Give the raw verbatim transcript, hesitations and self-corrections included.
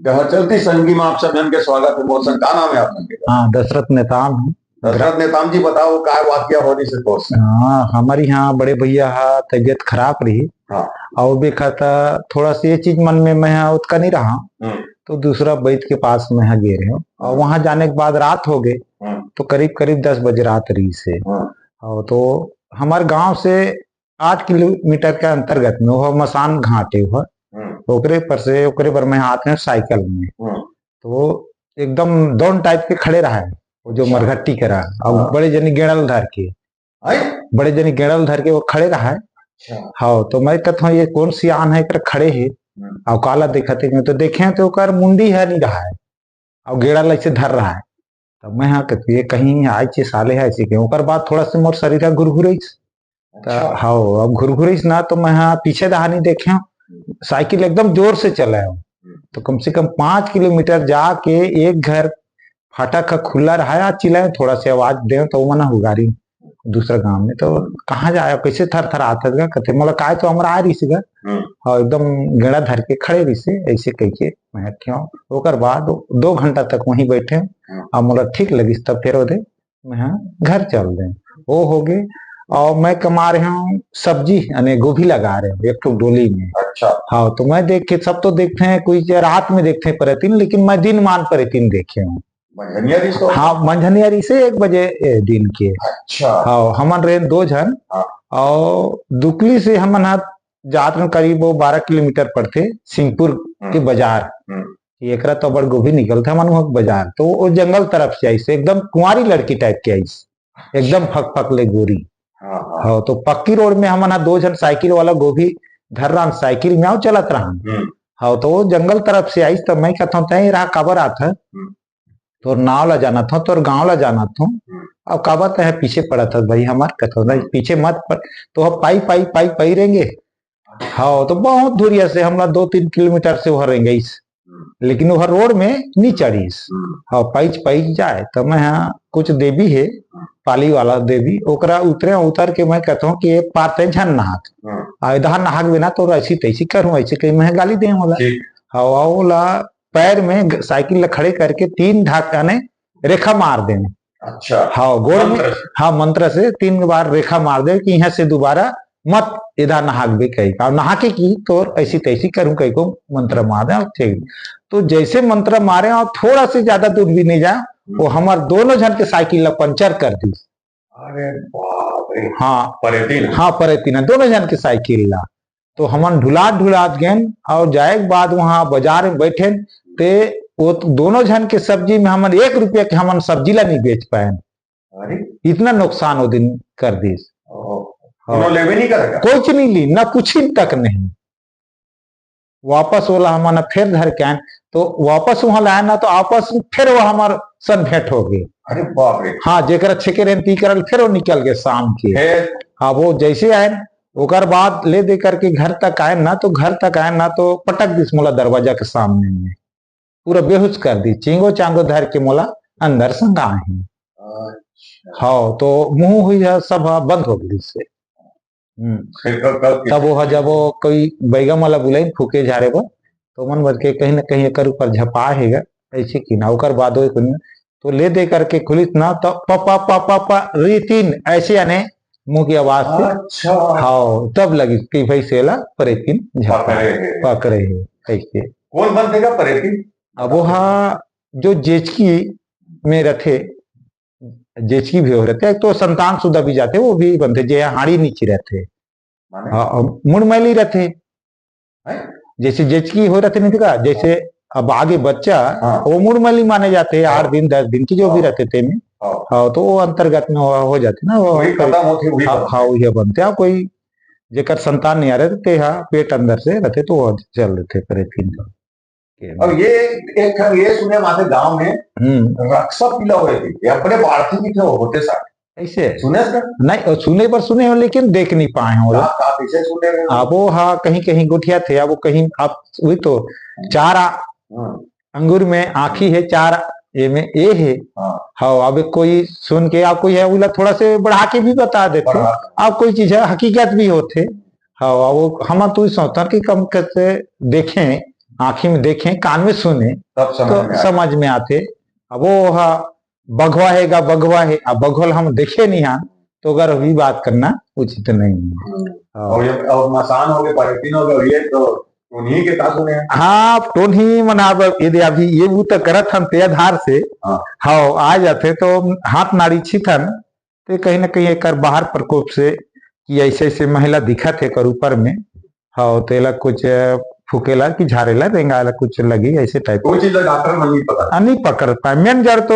जहाँ चलती संगी में आप सब जन के स्वागत है। बहुत सा, का नाम है आप जन के? हाँ, दशरथ नेताम है। दशरथ नेताम जी, बताओ, काय वाकया हो रही से दोस्त? हाँ, हमारे यहाँ बड़े भैया हा तबीयत खराब रही। हाँ। और भी खाता थोड़ा सा ये चीज मन में मैं हा उतका नहीं रहा। हम्म। तो दूसरा वैद्य के पास मैं हा गे रहे हूँ और वहां जाने के बाद रात हो गए। हम्म। तो करीब करीब दस बजे रात रही से। हम्म। और तो हमारे गांव से आठ किलोमीटर के अंतर्गत में वो मसान घाट है वो। हम्म। ओकरे पर से, ओकरे पर मैं हाथ में साइकिल में। हम्म। तो वो एकदम दोन टाइप के खड़े रहा है, वो जो अच्छा। मरघट्टी करा, और हाँ। बड़े जनी गेड़ल धर के। हैं? बड़े जनी गेड़ल धर के वो खड़े रहा है। अच्छा। हाँ, तो मैं कहता हूँ, "ये कौन सियान है, एकरा खड़े है?" हम्म। और काला देखते हैं, तो देखे तो ओकर मुंडी है नहीं रहा है, और गेड़ल ऐसे धर रहा है। तब मैं हा कहती, "ये कहीं आए छे साले है ऐसे के।" ओकर बाद थोड़ा से मोर शरीर हा घुरघुरइस। त अच्छा। हाँ, अब घुरघुरइस ना, तो मैं हा पीछे दहानी देखे हूँ, साइकिल एकदम जोर से चले हूँ। हम्म। तो कम से कम पाँच किलोमीटर जाके एक घर फाटक का खुला रहा है, चिल्लाए थोड़ा से आवाज दे, तो वो मना हुगारी दूसरा गांव में, तो कहाँ जाए, कैसे थर थर आता था, कहते, "मोला काय तो हमरा आ रही सी गा।" हम्म। और एकदम गेड़ा धर के खड़े रही से, ऐसे कह के मैं क्यों, ओकर बाद दो घंटा तक वहीं बैठे हूँ। हम्म। और मोला ठीक लगिस, तब फिर ओदे मैं हा घर चल दे, वो हो गए। और मैं कमा रहे हूँ सब्जी, यानी गोभी लगा रहे हूँ एक ठो डोली में। अच्छा। हाँ, तो मैं देख के, सब तो देखते हैं, कोई रात में देखते हैं परेतीन, लेकिन मैं दिन मान परेतीन देखे हूँ। मंझनिया रही से? हाँ, मंझनिया रही से एक बजे, ए, दिन के। अच्छा। हाँ, हमन रहे दो झन। हाँ। और दुकली से हमन हा जात में करीब वो बारह किलोमीटर पड़थे, सिंहपुर के हम्म। बाजार। हम्म। एकरा तो बड़ गोभी निकलथे, हमन वहाँ बाजार, तो वो जंगल तरफ से आइस, एकदम कुंवारी लड़की टाइप के आइस, एकदम फक फक ले गोरी। हाँ, हाँ। हाँ, तो पक्की रोड में हमन हा दो झन साइकिल वाला गोभी धर रहन, साइकिल में आओ चलत रहन। हम्म। हाँ, तो वो जंगल तरफ से आइस, तो मैं कहता हूँ, "तय रहा, काबर आत है?" हम्म। "तोर नाव ला जानत हो, तोर गांव ला जानत हो, हम्म। अब काबर तय पीछे पड़त हस भाई हमार?" कहत हो, "नहीं, हम्म। पीछे मत पड़।" तो अब पाई, पाई, पाई, पाई रेंगे। हाँ, तो बहुत दूरिया से हमला दो तीन किलोमीटर से वह रेंगइस। हम्म। लेकिन वह रोड में नी चढ़िस। हम्म। हाँ, पाइच, पाइच जाए। तो मैं हा कुछ देवी है, हम्म। पाली वाला देवी, ओकरा उतरे, उतर के मैं कहता हूँ कि "ये पार तय झन नहाक।" हम्म। आ, "इधर नहाक बिना तो ऐसी तैसी करूँ," ऐसे कही मैं गाली दे होला। ठीक। हाँ, ओला पैर में ग-, साइकिल ला खड़े करके तीन ढाक, यानी रेखा मार दें। अच्छा। हाँ, गोड़ में, मंत्र से? हाँ, मंत्र से तीन बार रेखा मार दे कि यहाँ से दोबारा मत इधर नहाक भी कही, और नहाके की तो ऐसी तैसी करूँ कही को मंत्र मार दे, और ठीक। तो जैसे मंत्र मारे और थोड़ा से ज्यादा दूर भी नहीं जाए, हम्म। वो हमार दोनों झन के साइकिल ला पंचर कर दी। अरे बाप रे। हाँ। परेतीन? हाँ, परेतीन, दोनों झन के साइकिल ला। तो हमन ढुलात ढुलात गेन और जाए के बाद वहां बाजार में बैठेन, ते वो दोनों झन के सब्जी में हमन एक रुपया के हमन सब्जी ला नहीं बेच पाएन। अरे। इतना नुकसान वो दिन कर दिस। ओहो। हाँ। कोनो लेवे नहीं करेगा? कोई चीज नहीं ली, ना कुछ तक नहीं। वापस ओला हमन फेर धर के आएन, तो वापस वहां लाए ना, तो आपस में फेर वो हमार सन भेंट हो गई। अरे बाप रे। हाँ, जेकरा छेके रहन ती करल, फेर वो निकल गए शाम के। फिर? हाँ, वो जैसे आए, ओकर बाद ले दे करके घर तक आए ना, तो घर तक आए ना, तो पटक दिस मोला दरवाजा के सामने में, पूरा बेहोश कर दी, चींगो चांगो धर के मोला अंदर संगा है। अच्छा। हाँ, तो मुंह हुई है, सब बंद हो गई से। हम्म। फिर कब, कब तब वो ह जब वो कोई बैगा मला बुलाइन फूके झारे बर, तो मन बर के कहीं ना कहीं एकर ऊपर झपा हेगा, ऐसे कि ना, ओकर बाद वो कोई तो ले दे करके खुलिस ना, तो प, प, प, प, प, रीतिन, ऐसे आने मुंह की आवाज से। अच्छा। हाँ, तब लगी कि भाई सेला परेतिन झपा पकड़े हे। पकड़े हे, ऐसे। कौन बनते का परेतिन? अब वो हा जो जेचकी में रथे, जेचकी भी हो रहते, एक तो संतान सुदा भी जाते, वो भी बनते, जे हाड़ी नीचे रहते। माने? हाँ, और मुड़मैली रहते। हैं? जैसे जेचकी हो रहते नहीं का, जैसे अब आगे बच्चा, हाँ। वो मुड़मैली माने जाते हैं, हाँ। आठ दिन, दस दिन की जो भी हाँ। रहते थे में। हाँ। हाँ, तो वो अंतर्गत में हो, हो जाते ना, वो वही खत्म होते, वही हाँ, बनते। हाँ, वही बनते। हाँ, कोई जेकर संतान नहीं आ रहे थे, हाँ, पेट अंदर से रहते, तो वो चल रहे थे परेतिन। के अब ये एक, एक ठन ये सुने माथे गांव में हम्म। रक्सा पीला हुए थे, ये अपने बाढ़ती भी थे, वो होते सारे। ऐसे? सुने सर? नहीं, और सुने पर सुने हो, लेकिन देख नहीं पाए हो। आप, आप इसे सुने रहे हो? अब वो हाँ, कहीं, कहीं गुठिया थे, अब वो कहीं, आप वही तो हम्म। चार आ-, हम्म। अंगूर में आँखी है, चार ये में ए है। हाँ। हाँ, अब कोई सुन के आप कोई है, उला थोड़ा से बढ़ा के भी बता देते। बढ़ा। आप कोई चीज है, हकीकत भी होते। हाँ, वो हम तो सोचता कि कम कैसे देखें, आँखी में देखे, कान में सुने, तब समझ तो में आए। समझ में आथे। अब वो ह बघवा हे गा, बघवा हे, अब बघवा ल हम देखे नहीं हन, तो अगर अभी बात करना उचित नहीं है। और ये, और मसान हो गए, परेतिन हो गए, ये तो उन्हीं के साथ सुने हैं। हाँ, टोनही मन अब यदि अभी ये बूता करत हन ते आधार से, हाँ। हाँ, आ जाथे तो हाथ नाड़ी छीथन, ते कहीं ना कहीं एकर बाहर प्रकोप से कि ऐसे ऐसे महिला दिखत हे एकर ऊपर में, हाँ, तेला कुछ फूकेला कि झारेला, रेंगाला कुछ लगी, ऐसे टाइप। कोई चीज डॉक्टर मन नहीं पता। आ, नहीं पकड़ पाए। मेन जड़ तो